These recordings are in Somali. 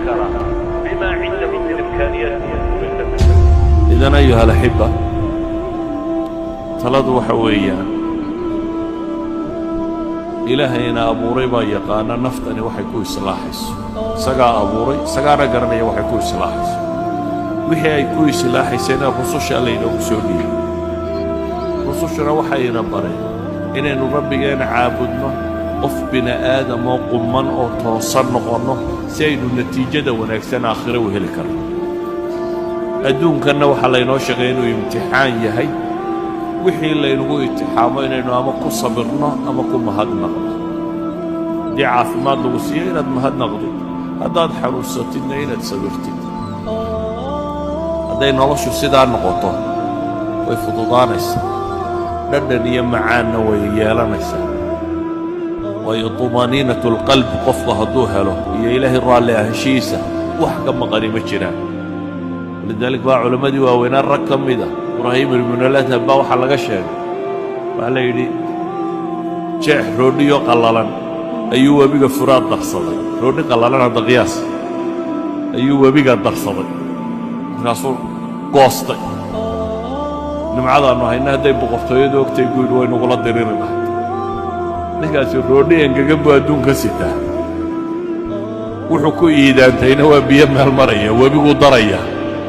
Karaa بما عنده من إمكانيات. إذن أيها الأحبة, taladu waxa weeyaan, Ilaahayna abuuray baa yaqaana naftani waxay ku islaaxayso. Isagaa abuuray, isagaana garanaya waxay ku islaaxayso. Wixii ay ku islaaxaysayna rususha laynoogu soo dhiibay. Rusushuna waxayna bareen inaynu Rabbigeena caabudno, qof bini aadamoo qumman oo toosan noqonno, si aynu natiijada wanaagsan aakhiro u heli karno. Adduunkanna waxaa laynoo sheegay inuu imtixaan yahay. Wixii laynagu imtixaamo inaynu ama ku sabirno ama ku mahadnaqno. Haddii caafimaad lagu siiyo, inaad mahadnaqdid. Haddaad xanuunsatidna, inaad sabirtid. Hadday noloshu sidaa noqoto, way fududaanaysaa, dhadhan iyo macaanna way yeelanaysaa. Waayo, طمأنينة القلب qofku hadduu helo iyo Ilaahay raalli ahaanshihiisa, wax ka maqani ma jiraan. ولذلك baa culammadii waaweynaa rag ka mida, Ibraahim ibnuladham baa waxaa laga sheegay, waxaa la yidhi jeex roodhiyo qallalan ayuu webiga Furaad darsaday. Roodhi qallalan, hadda qiyaas, ayuu webiga darsaday, markaasuu goostay. "Nimcadaannu hayna hadday boqortooyadu ogtay," buu yidhi, "way nugula diriri lahayd." Ninkaasi roodhi engegan buu adduunka sitaa, wuxuu ku iidaantayna waa biyo meel maraya, webiguu daraya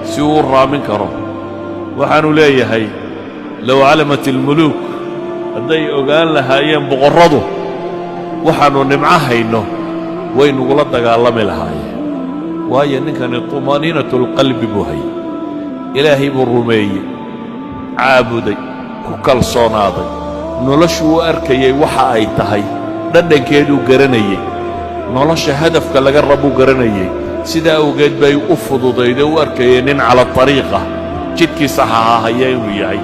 si uu u raamin karo. Waxaanu leeyahay, لو علمت الملوك, hadday ogaan lahaayeen boqorradu waxaannu nimco hayno, way nugula dagaalami lahaayeen. Waayo, ninkani طمأنينة القلب buu hayay. Ilaahay buu rumeeyey, caabuday, ku kalsoonaaday. Noloshu u arkayay waxa ay tahay, dhadhankeeduu garanayey, nolosha hadafka laga rabuu garanayey. Sidaa awgeed bay u fududayd oo u arkayeen nin على طريقة, jidkii saxaha haya inuu yahay.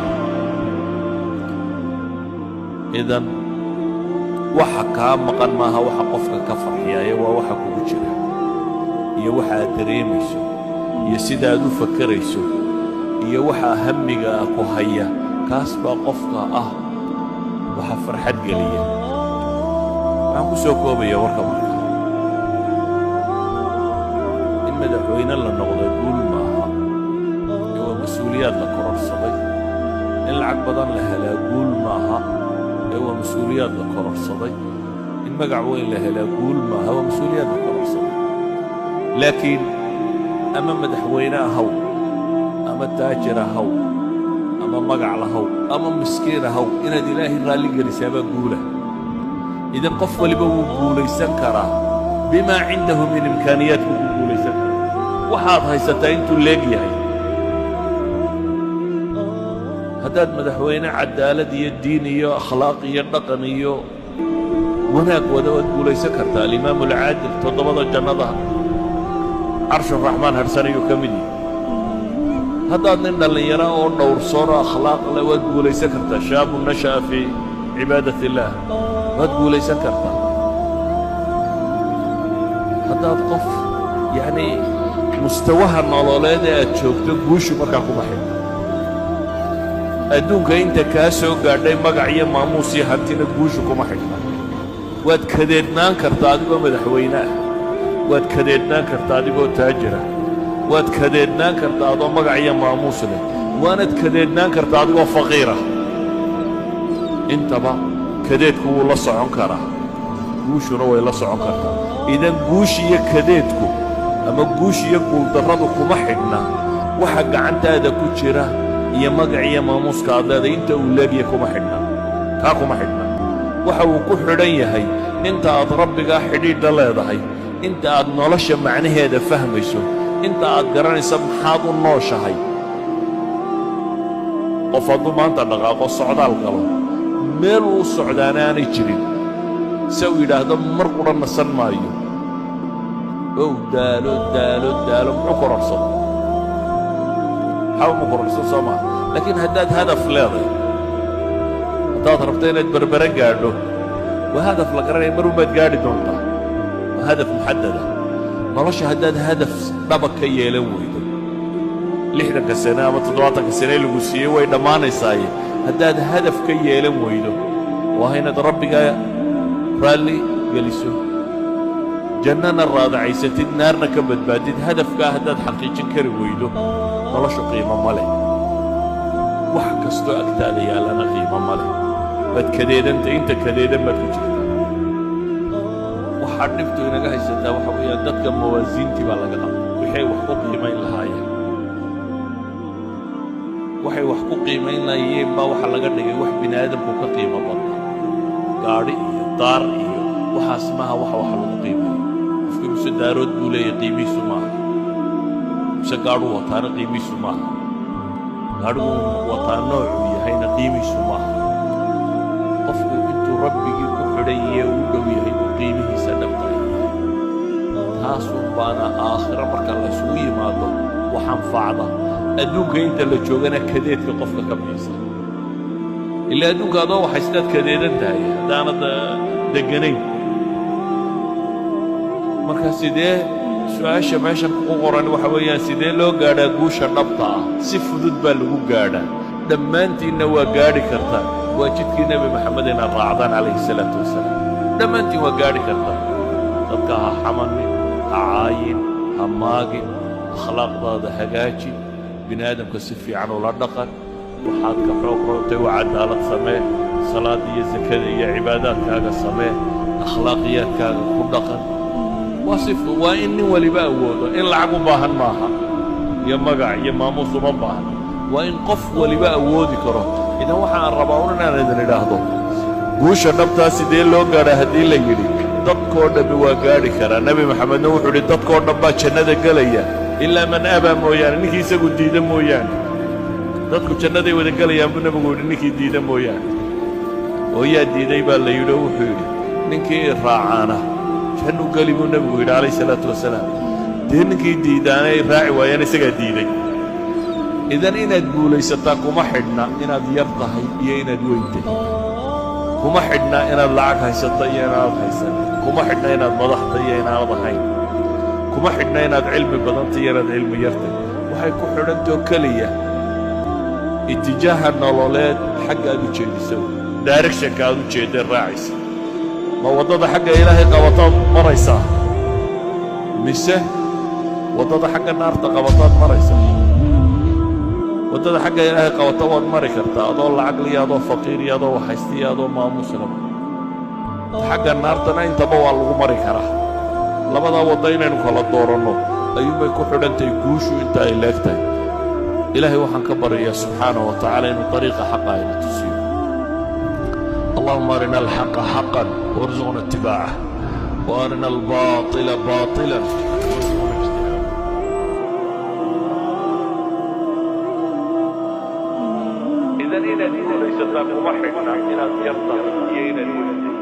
إذن waxa kaa maqan maaha waxa qofka ka farxiyaaye, waa waxa kugu jira iyo waxa aad dareemayso iyo sida aad u fakarayso iyo waxa hamiga ah ku haya. Kaas baa qofka ah waxa farxad geliya. Waxaan ku soo koobaya warka marka, in madaxweyne la noqdo guul maaha ee waa mas-uuliyaad la kororsaday. In lacag badan la helaa guul maaha ee waa mas-uuliyaad la kororsaday. In magac weyn la helaa guul maaha, waa mas-uuliyaad la kororsaday. Laakiin ama madaxweyne ahaw, ama taajir ahaw, ama magac lahaw, ama miskiin ahaw, inaad Ilaahay raalli gelisaabaa guula. إذن qof waliba wuu guulaysan karaa بما عنده من إمكانيات buu ku guulaysan karaa, waxaad haysataa intuu leeg yahay. Haddaad madaxweyne cadaalad iyo diin iyo akhlaaq iyo dhaqan iyo wanaag wada, waad guulaysan kartaa. الإمام العادل, toddobada jannada عرش الرحمن harsanayuu ka mid yahay. Haddaad nin dhallinyaro oo dhowrsoon oo akhlaaq leh, waad guulaysan kartaa. شاب نشأ في عبادة الله, waad guulaysan kartaa. Haddaad qof, yacnii, mustawaha nololeed ee aad joogto, guushu markaa kuma xidhna. Adduunka inta kaa soo gaadhay magac iyo maamuus iyo hantina guushu kuma xidhna. Waad kadeednaan kartaa adigoo madaxweyne ah, waad kadeednaan kartaa adigoo taajira, waad kadeednaan kartaa adoo magac iyo maamuus leh, waanad kadeednaan kartaa adigoo faqiira. Intaba kadeedku wuu la socon karaa, guushuna way la socon kartaa. إذن guush iyo kadeedku ama guush iyo guuldarradu kuma xidhna waxa gacantaada ku jira iyo magac iyo maamuuska aad leedahay inta uu leegya. Kuma xidhna taa, kuma xidhna. Waxa uu ku xidhan yahay inta aad Rabbigaa xidhiidha leedahay, inta aad nolosha macnaheeda fahmayso, inta aad garanayso maxaad u nooshahay. Qof hadduu maanta dhaqaaqo, socdaal galo, meel uu socdaana aanay jirin, se uu yidhaahdo mar qudha nasan maayo, ow daalo, daalo, daalo, muxuu kororsaday? Waxba ma kororsan, soo maa? Laakiin haddaad hadaf leedahay, haddaad rabto inaad Berbere gaadho, waa hadaf la garanaya, mar unbaad gaadhi doontaa. Waa hadaf muxaddada. Nolosha haddaad hadaf dhaba ka yeelan weydo, 60-ka sane ama 70-ka sane lagu siiyey way dhammaanaysaaye, haddaad hadaf ka yeelan weydo, waa inaad Rabbigaa raalli geliso, Jannana raadacaysatid, naarna ka badbaadid. Hadafkaa haddaad xaqiijin kari weydo, noloshu qiimo ma leh, wax kastoo agtaada yaallana qiimo ma leh. Waad kadeedanta, inta kadeedan baad ku jirtaa. Waxaa dhibtu inaga haysataa waxa weeyaan dadka mawaasiintii baa laga qabtay. Wixii ay wax ku qiimayn lahaayeen, waxay wax ku qiimayn lahaayeen baa waxa laga dhigay wax bini aadamku ka qiimo badna. Gaadhi iyo daar iyo waxaas maaha waxa wax lagu qiimeeyo. Qofkii mise daarood buu leeyahay qiimihiisu maaha, mise gaadhuu wataana qiimihiisu maaha, gaadhiguu wataa noocuu yahayna qiimihiisu maaha. Qofku intuu Rabbigii ku xidhan yahe u dhow yahay buu qiimihiisa dhabta ay yahay. Taasun baana aakhiro marka laysugu yimaado wax anfacda, adduunka inta la joogana kadeedka qofka ka biisa. Ilaa adduunka adoo waxaystaad kadeedan tahay haddaanad degganayn. Marka sidee, su-aasha meeshan ku qoran waxa weeyaan, sidee loo gaadhaa guusha dhabta ah? Si fudud baa lagu gaadhaa, dhammaantiinna waa gaadhi kartaa. Waa jidkii Nebi Maxamed inaad raacdaan calayhi salaatu wasalaam. Dhammaantiin waa gaadhi kartaa. Dadka ha xamanin, ha caayin, ha maagin, akhlaaqdaada hagaaji, bini aadamka si fiican ula dhaqan, waxaad ka xoog roontay waa cadaalad samee, salaada iyo sakada iyo cibaadaadkaaga samee, akhlaaqiyaadkaaga ku dhaqan. Waa si, waa in nin waliba awoodo. In lacag u baahan maaha iyo magac iyo maamuus uma baahna, waa in qof waliba awoodi karo. Idan waxaan rabaa un inaan idin idhaahdo, guusha dhabtaa sidee loo gaadhaa haddii la yidhi, dadkoo dhammi waa gaadhi karaa. Nebi Maxamedna wuxuu idhi, dadkoo dhan baa jannada gelaya ilaa man abaa mooyaane, ninkii isagu diida mooyaane. Dadku jannaday wada gelayaan buu Nebigu yidhi, ninkii diida mooyaane. Oo yaa diiday baa la yidhi, oo wuxuu yidhi, ninkii i raacaana jannu geli buu Nebigu yidhi calayhi salaatu wasalaam. Dee ninkii diidaana ay raaci waayaan isagaa diiday. Idan inaad guulaysataa kuma xidhna inaad yar tahay iyo inaad weyn tahay, kuma xidhna inaad lacag haysato iyo inaanad haysan, kuma xidhna inaad madaxta iyo inaanad ahayn, kuma xidhna inaad cilmi badanta iyo inaad cilmi yartay. Waxay ku xidhantoo keliya itijaaha nololeed xagga aad u jeedisa, directionka aad u jeedee raacaysa. Ma waddada xagga Ilaahay qabataad maraysaa mise waddada xagga naarta qabataad maraysaa? Waddada xagga Ilaahay qabata waad mari kartaa adoo lacag liya, adoo faqiir iyo adoo waxaysta iyo adoo maamuuslaba. Xagga naartana intaba waa lagu mari karaa. Labadaa waddo inaynu kala dooranno ayuunbay ku xidhantahay guushu inta ay leeg tahay. Ilaahay waxaan ka baryayaa subxaanaه wa tacaala inuu dariiqa xaqa ayna tusiyo. اللهم أرنا الحق حقا وارزقنا اتباعه، وأرنا الباطل باطلا وارزقنا اجتنابه. Idan inaad guulaysataa kuma xidhna inaad yar tahay iyo inaad weyn tahay.